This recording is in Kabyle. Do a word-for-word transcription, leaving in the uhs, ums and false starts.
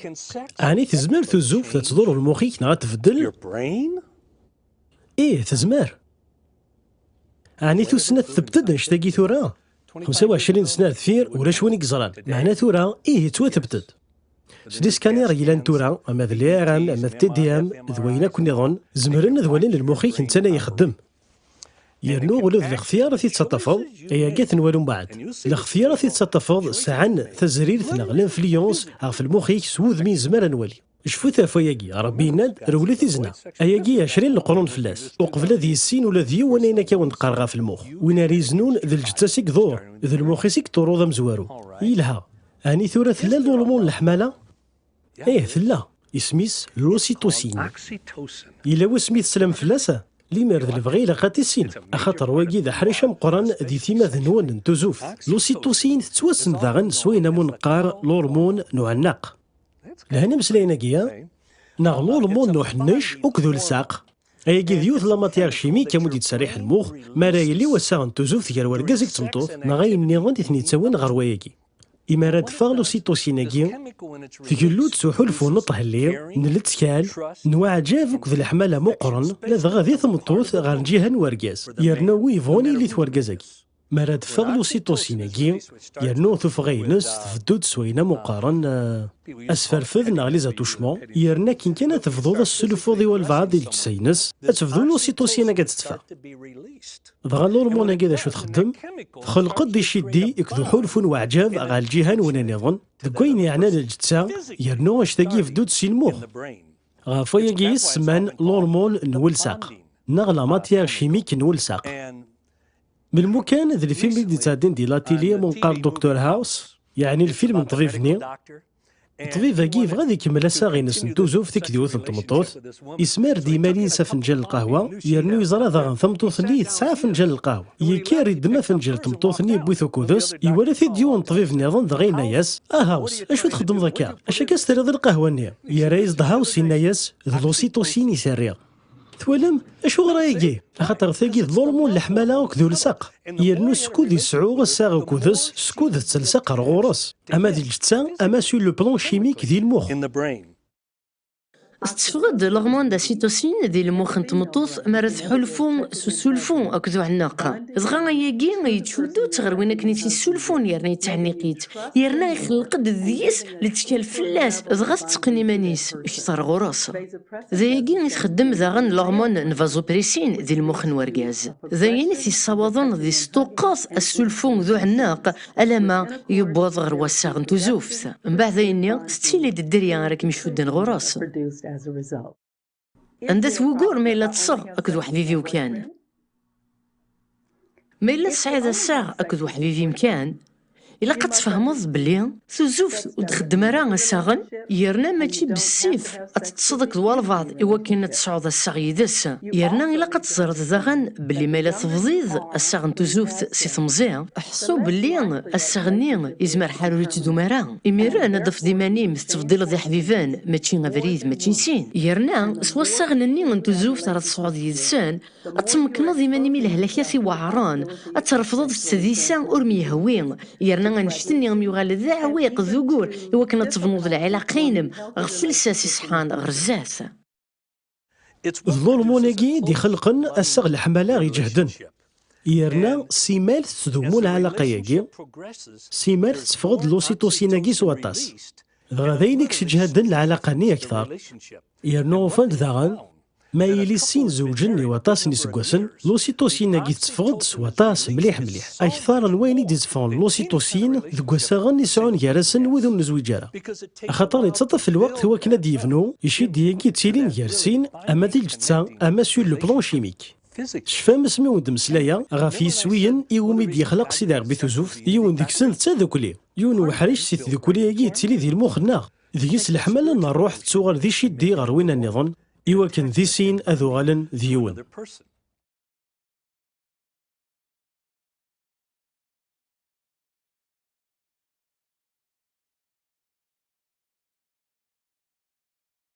Ɛni tezmer tuzuft ad tḍurr lmux-ik neɣ ad tbeddel? Ih, tezmer. Ɛni tussna tebded annect-agi tura? Xemsa u ɛecrin sna ar deffir, ulac win i yeẓran. Meɛna tura, ih, yettwatebded. S liskaniṛ yellan tura, ama d l'I R M, ama d T D M, d wayen akk nniḍen, zemren ad walin lmux-ik netta la ixeddem. Yernu ula d lextyar i t-id-tettaṭṭafeḍ, ayagi ad t-nwali umbeɛd. Lextyar i t-id-tettaṭṭafeḍ sɛan tazrirt neɣ l'influence ɣef lmux-ik s wudem i nezmer ad nwali. Cfut ɣef wayagi, Ṛebbi yenna-d, rewlet i zzna. Ayagi ɛecrin leqrun fell-as, uqbel ad yissin ula d yiwen ayen akka wen-d-qqareɣ ɣef lmux. Win ara yeznun d lǧetta-s i iḍur, d lmux-is i yeṭṭuruḍ amezwaru. Yelha. Ɛni tura tella lurmun n leḥmala? Ih, tella. Isem-is l'ocytocine. Yella wasmi teslam fell-as? Limer d lebɣi ilaq ad t-tissinem, axaṭer wagi d aḥric ameqqran di timmad-nwen n tuzuft. L'ocytocine tettwassen daɣen s wayen amu neqqar lurmun n uɛennaq. Lhan imeslayen-agi, neɣ lurmun n uḥennec akked ulsaq. Ayagi d yiwet la matière chimique amu d-yettserriḥ lmux, mi ara yili wassaɣ n tuzuft gar wergaz akked tmeṭṭut, neɣ ayen nniḍen i ten-yettawin ɣer wayagi. Imi ara d-teffeɣ l'ocytocine-agi, tgellu-d s uḥulfu n ṭṭhelli, n lettkal, n uɛǧab akked leḥmala meqqren, ladɣa di tmeṭṭut ɣer lǧiha n wergaz, yerna wi yebɣun yili-t wergaz-agi. Mi ara d-teffeɣ l'ocytocine-agi, yernu tuffɣa-ines tbeddu-d s wayen amu qqaren, eh, asferfed neɣ les attouchements, yerna akken kan ad tebduḍ ad tessulfuḍ i walbeɛḍ di lǧetta-ines, ad tebdu l'ocytocine-agi ad tetteffeɣ. Dɣa lurmun-agi d acu txeddem? Txelq-d iciddi akked uḥulfu n weɛǧab ɣer lǧiha n wina nniḍen, deg wayen yeɛnan lǧetta, yernu annect-agi ibeddu-d si lmux. Ɣef wayagi i s-semman lurmun n ulsaq, neɣ la matière chimique n ulsaq. Melmu kan d lfilm i d-yettɛeddin di la télé amu neqqar Doctor House, yeɛni lfilm n ṭṭbib-nni, ṭṭbib-agi yebɣa ad ikemmel assaɣ-ines n tuzuft akked yiwet n tmeṭṭut, ismar-d i yiman-is afenǧal n lqahwa, yernu yeẓra daɣen tameṭṭut-nni tesɛa afenǧal n lqahwa. Yekker iddem afenǧal n tmeṭṭut-nni yewwi-t ukud-s, iwala-t-id yiwen n ṭṭbib nniḍen dɣa yenna-yas, "A House, acu txeddmeḍ akka? Acu akka s-terriḍ i lqahwa-nni?" Yerra-yas-d House yenna-yas, "D l'ocytocine i s-rriɣ." Twalam? Acuɣer ayagi? Axaṭer tagi d lurmun n leḥmala akked ulsaq. Yernu skud yesɛu assaɣ ukud-s, skud tettelsa ɣer ɣur-s. Ama di lǧetta, ama sur le plan chimique di lmux. Tetteffeɣ-d l'hormone d'ocytocine di lmux n tmeṭṭut mi ara tḥulfu s usulfu akked uɛenneq. Dɣa ayagi yettcuddu-tt ɣer win akken i t-yessulfun yerna yettɛenniq-itt, yerna ixelleq-d deg-s lettkal fell-as, dɣa tetteqqen iman-is kter ɣur-s. D ayagi i txeddem daɣen l'hormone n vasopressin di lmux n wergaz. D ayen i t-yessawaḍen di s-tuqqeḍ assulfu d uɛenneq alamma yewweḍ ɣer wassaɣ n tuzuft. Mbeɛd ayenni, tettili-d dderya ara kem-icudden ɣur-s. Anda-t wugur ma yella ṭṭseɣ akked weḥbib-iw kan? Ma yella tesɛiḍ assaɣ akked weḥbib-im kan, ilaq ad tfehmeḍ belli tuzuft ur d-txeddem ara assaɣen, yerna mačči bessif ad teṭṭseḍ akked walbeɛḍ i wakken ad tesɛuḍ assaɣ yid-s, yerna ilaq ad teẓreḍ daɣen belli ma yella tebḍiḍ assaɣ n tuzuft si temẓi, ḥṣu belli assaɣ-nni yezmer ḥar ur yettdum ara. Imiren ad d-tafeḍ iman-im tettbeḍḍileḍ iḥbiben, mačči abrid, mačči sin. Yerna s wassaɣen-nni n tuzuft ara tesɛuḍ yid-sen, ad tmekkneḍ iman-im i lehlakat iweɛren, ad trefdeḍ s tdisa ur myehwi, yerna annect-nni am yuɣal d aɛwiq d ugur i wakken ad tebnuḍ lɛilaqa-inem ɣef lsas iṣeḥḥan ɣer zdat. D lurmun-agi i d-ixelqen assaɣ leḥmala iǧehden. Yerna simmal tettdumu lɛalaqa-agi, simmal tetteffeɣ-d l'ocytocine-agi s waṭas. Dɣa d ayen i yesseǧhaden lɛalaqa-nni akteṛ. Yerna ufan-d daɣen, ma yili sin zewǧen i waṭas n yiseggasen, l'ocytocine-agi tetteffeɣ-d s waṭas mliḥ mliḥ, akteṛ n wayen i d-itteffɣen l'ocytocine deg wassaɣen i sɛun gar-asen wid ur nezwiǧ ara. Axaṭer yettaṭṭaf lweqt i wakken ad d-yebnu iciddi-agi ttilin gar sin, ama di lǧetta, ama sur le plan chimique. Tecfam asmi wen-d-meslayeɣ ɣef yiswiyen iwumi d-yexleq Sidi Ṛebbi tuzuft? Yiwen deg-sen d tadukli. Yiwen uḥric si tdukli-agi yettili di lmux-nneɣ. Deg-s leḥmala n ṛṛuḥ tettuɣal d iciddi ɣer winna nniḍen, iwakken di sin ad uɣalen d yiwen.